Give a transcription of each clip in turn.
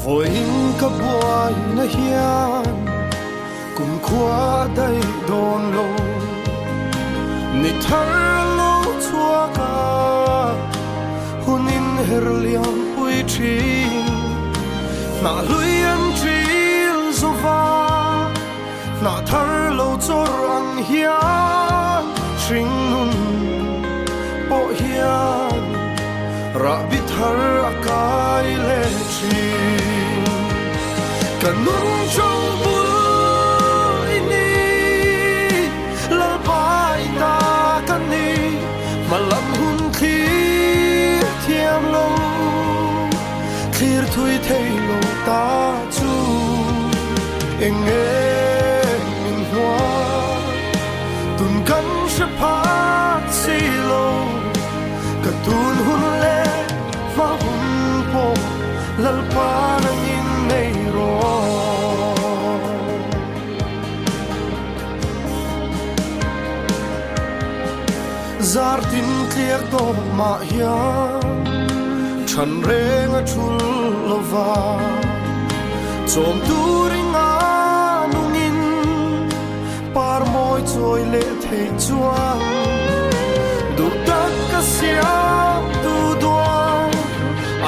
Vawiin ka buaina hian kumkhua a daih dawn lo. Ni thar a lo chhuak a, hun inher liam pui thin. Hnah hlui an ṭil zo va, hnah thar lo chawr ang hian hringnun pawh hian rahbi thar a kai leh thin. Ka nun cho bul i ni, Lalpai ta ka ni, hmalam hun thlir thiam lo, thlir thui thei lo ta chu eng nge min hua? Tun kan hre phak si lo, ka tun hun leh hma hun pawh Lalpa nangin nei rawh. Zar tin tliak tawh mah hian than reng a thul lo va, chawm tur i nga nungin par mawi chawi leh theih chuan duh tak ka siam tu duang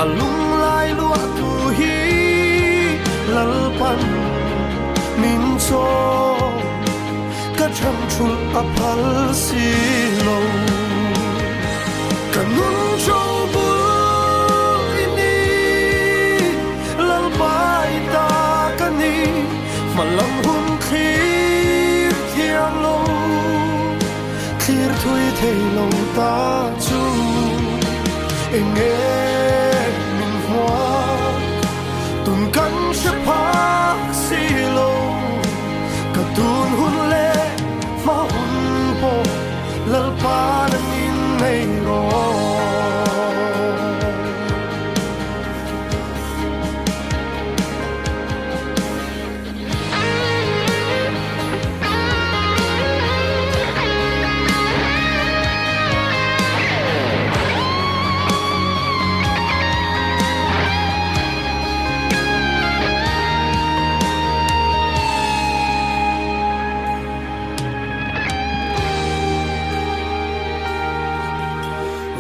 a lunglai luah tu hi Lalpan min chawm. Ka chhan thulh a phal si lo. Ka nun cho bul i ni, Lalpai ta ka ni, hmalam hun thlir thiam lo, thlir thui thei lo ta chu eng nge min hmuak, tun kan hre phak si lo. Ka tun hun leh hma hun pawh Lalpa nangin nei rawh.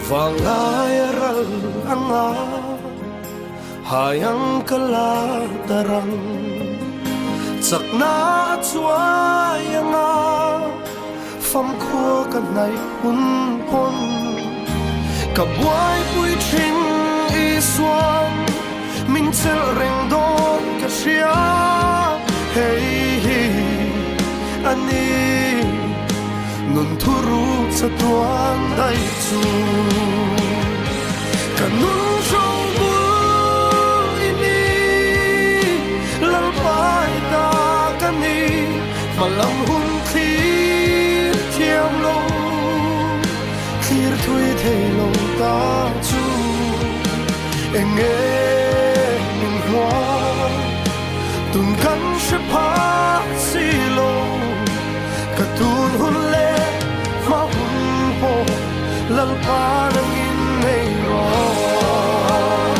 Vanglai a ral anga hai ang ka la tarang chakna a chuai anga famkhua ka hnaih hun pawn ka buaipui thin Isuan Min chelh reng dawn ka hria, hei hi a ni nun thuruk chatuan daih chu. Ka nun hrang bul i ni, Lalpai ta ka ni, hmalam hun thlir thiam lo, thlir thui thei lo ta chu. Eng nge min hua tun kan hre phak si lo, ka tun hun leh hma hun pawh Lalpa nangin nei rawh.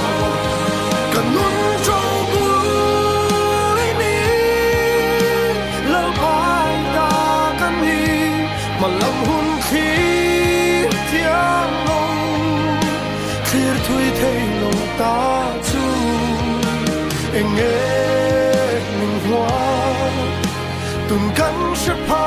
Ka nun ṭo bul i ni, Lalpa i ta ka ni, hmalam hun thlir thiam lo. Thlir thui thei lo ta chu eng nge min hua tun kan hre phak.